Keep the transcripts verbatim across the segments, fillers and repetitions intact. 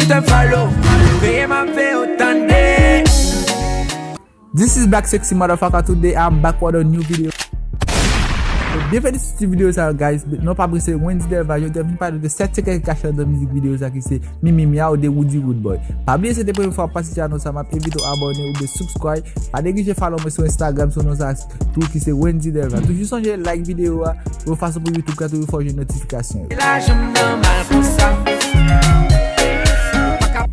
Te follow, veye m ap veye w tande. This is Black Sexy Motherfucker. Today I'm back with a new video. So, byenveni sou ti videyo sa, guys. Non pa m se Wendy Delva. Jodi a vin pale de sèt sekrè ki kache anndan mizik videyo sa ki se Mi Mi Miaw de Roody Roodboy. Pa bliye, se te premye fwa w pase channel sa, m ap envite w abòne oubyen subscribe. Pa neglije follow mwen sou Instagram sou non sa tou ki se Wendy Delva. Toujou sonje like videyo a, yon fason pou YouTube ka toujou fè w jwenn notifikasyon yo. La janm nòmal konsa.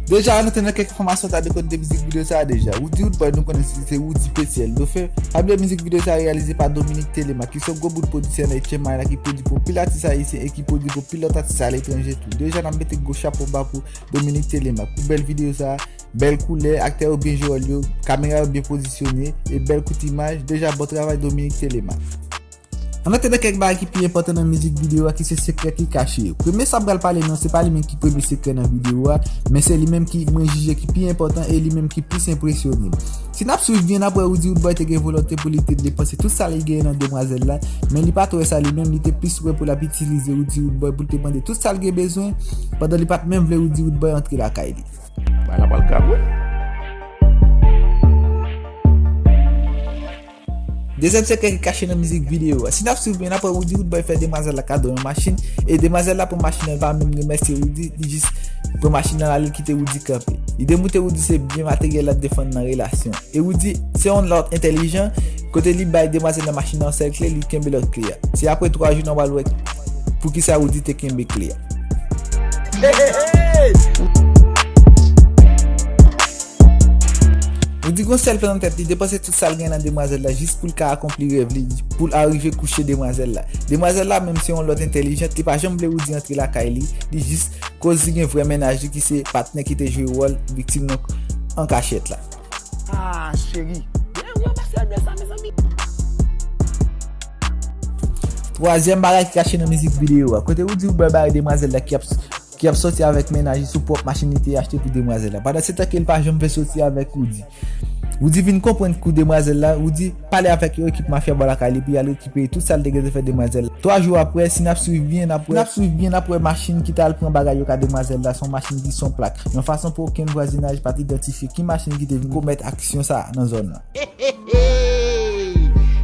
Deja, nou te nan kèk enfòmasyon ta de kote de mizik videyo sa a deja. Roody Roodboy, nou konnen se Roody Petyèl. Dofè, pa bliye mizik videyo sa a reyalize pa Dominique Telemaque, ki se yon gwo bout pwodiktè nan Etchenmay la, ki pwodui pou anpil atis ayisyen e ki pwodui pou anpil lòt atis aletranje tou. Deja, n ap mete gwo chapo ba pou Dominique Telemaque pou bèl videyo sa a, bèl koulè, aktè yo byen jwe wòl yo, kamera yo byen pozisyone, e bèl kout imaj. Deja, bon travay Dominique Telemaque. Ann antre nan kèk bagay ki pi enpòtan nan mizik videyo a, ki se sekrè ki kache yo. Premye sa m pral pale nou, se pa li menm ki premye sekrè nan videyo a, men se li menm ki mwen jije ki pi enpòtan e li menm ki plis enpresyone m. Si n ap swiv byen, n ap wè Roody Roodboy te gen volonte pou li te depanse tout sa li genyen nan demwazèl la, men li pa t wè sa li menm, li te plis wè pou l ap itilize Roody Roodboy pou l te mande tout sa l gen bezwen, pandan li pa t menm vle Roody Roodboy antre lakay li. Bagay la pral grav, wi. Dezyèm sekrè ki kache nan mizik videyo a. Si n ap swiv byen, n ap wè Roody Roodboy fè demwazèl la kado yon machin, e demwazèl la pran machin nan, li pa menm remèsye Roody, li jis pran machin nan ale, li kite Roody kanpe. Li demoute Roody se byen materyèl l ap defann nan relasyon. E Roody, se yon lòt entèlijan, kote li bay demwazèl nan machin nan yon sèl kle, li kenbe lòt kle a. Se apre twa jou n ap al wè poukisa Roody te kenbe kle a. Roody gon sèl plan nan tèt li, depanse tout sa l gen nan demwazèl la jis pou l ka akonpli rèv li, pou l arive kouche demwazèl la. Demwazèl la menm se yon lòt entèlijant, li pa janm vle Roody antre lakay li, li jis koz li gen vrè mennaj li ki se patnè ki te jwe wòl viktim nan an kachèt la. Ah, cheri. Byen ranmase anbyans la, mezanmi. Twazyèm bagay ki kache nan mizik videyo a. Kote Roody Roodboy bare demwazèl la ki ap, ki ap soti avèk mennaj li sou pwòp machin li te achte pou demwazèl la. Pandan se tan ke li pa janm vle soti avèk Roody. Roody vin konprann kou demwazèl la, Roody pale avèk yon ekip mafya bò lakay li pou y al rekipere tout sa l te gentan fè demwazèl la. Twa jou apre, si n ap swiv byen, n ap wè, n ap swiv byen, n ap wè machin ki t al pran bagay yo ka demwazèl la, se yon machin ki se yon plak. Yon fason pou okenn vwazinaj pa t idantifye ki machin ki te vin komèt aksyon sa a nan zòn nan.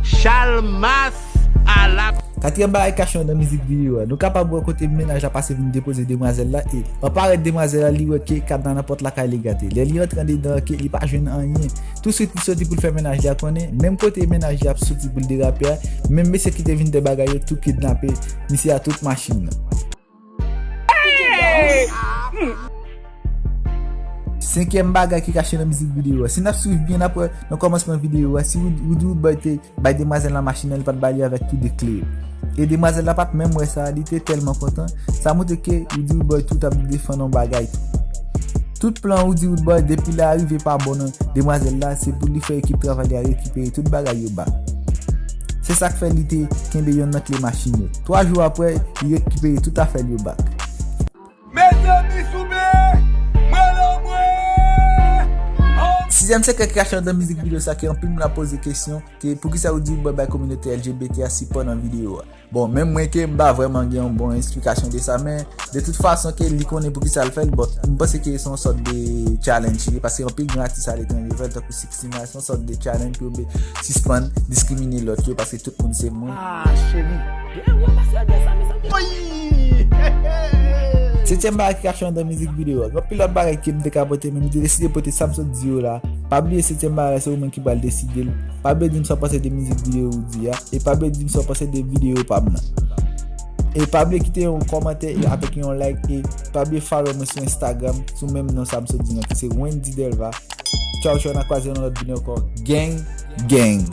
Chalmas ala. Katriyèm bagay kache anndan mizik videyo a. Nou kapab wè kote mennaj la pase vin depoze demwazèl la e, an parèt demwazèl la, li wè ke kadna nan pòt lakay li gate. Lè li antre andedan, ke li pa jwenn anyen. Touswit li soti pou l fè mennaj li a konnen, menm kote mennaj li ap soti pou l derape a, menm mesye ki te vin dè bagay yo tou kidnape misye a tout machin nan. Senkyèm bagay ki kache nan mizik videyo a. Si n ap swiv byen, n ap wè nan kòmansman videyo a, si Roody Roodboy te bay demwazèl la machin nan, li pa t ba li avèk tou de kle yo. E demwazèl la pa t menm wè sa, li te tèlman kontan. Sa montre ke Roody Roodboy tou t ap defann yon bagay tou. Tout plan Roody Roodboy depi l arive pa bò nan demwazèl la, se pou li fè ekip travay li a rekipere tout bagay yo back. Se sa k fè li te kenbe yonn nan kle machin yo. Twa jou apre, li rekipere tout afè l yo back. Mezanmi, soube! Mwen lan mwen! Sizyèm sekrè ki kache anndan mizik videyo sa ke anpil moun ap poze kesyon, ke poukisa Roody Roodboy bay kominote L G B T a sipò nan videyo a. Bon, menm mwen ke m pa vrèman gen yon bon esplikasyon de sa, men de tout fason ke li konnen poukisa l fè l, bon, m panse ke se yon sòt de challenge li, paske anpil gran atis aletranje fè l, tankou Sixty Mile, se yon sòt de challenge pou yo be-, sispann diskrimine lòt yo, paske tout moun se moun. Ah, cheri. Byen ranmase anbyans la, mezanmi. Setyèm bagay ki kache anndan mizik videyo a. Gen anpil lòt bagay ke m te ka pote, men m te deside pote sa m sot di yo la. Pa bliye, setyèm bagay, se ou menm ki pral deside l. Pa bliye di m sa w panse de mizik videyo Roody a. E pa bliye di m sa w panse de videyo pa m nan. E pa bliye kite yon kòmantè e avèk yon like. E pa bliye follow mwen sou Instagram, sou menm non sa m sot di nan, ki se Wendy Delva. Tchaw, tchaw, n a kwaze nan lòt videyo ankò. Gang, gang.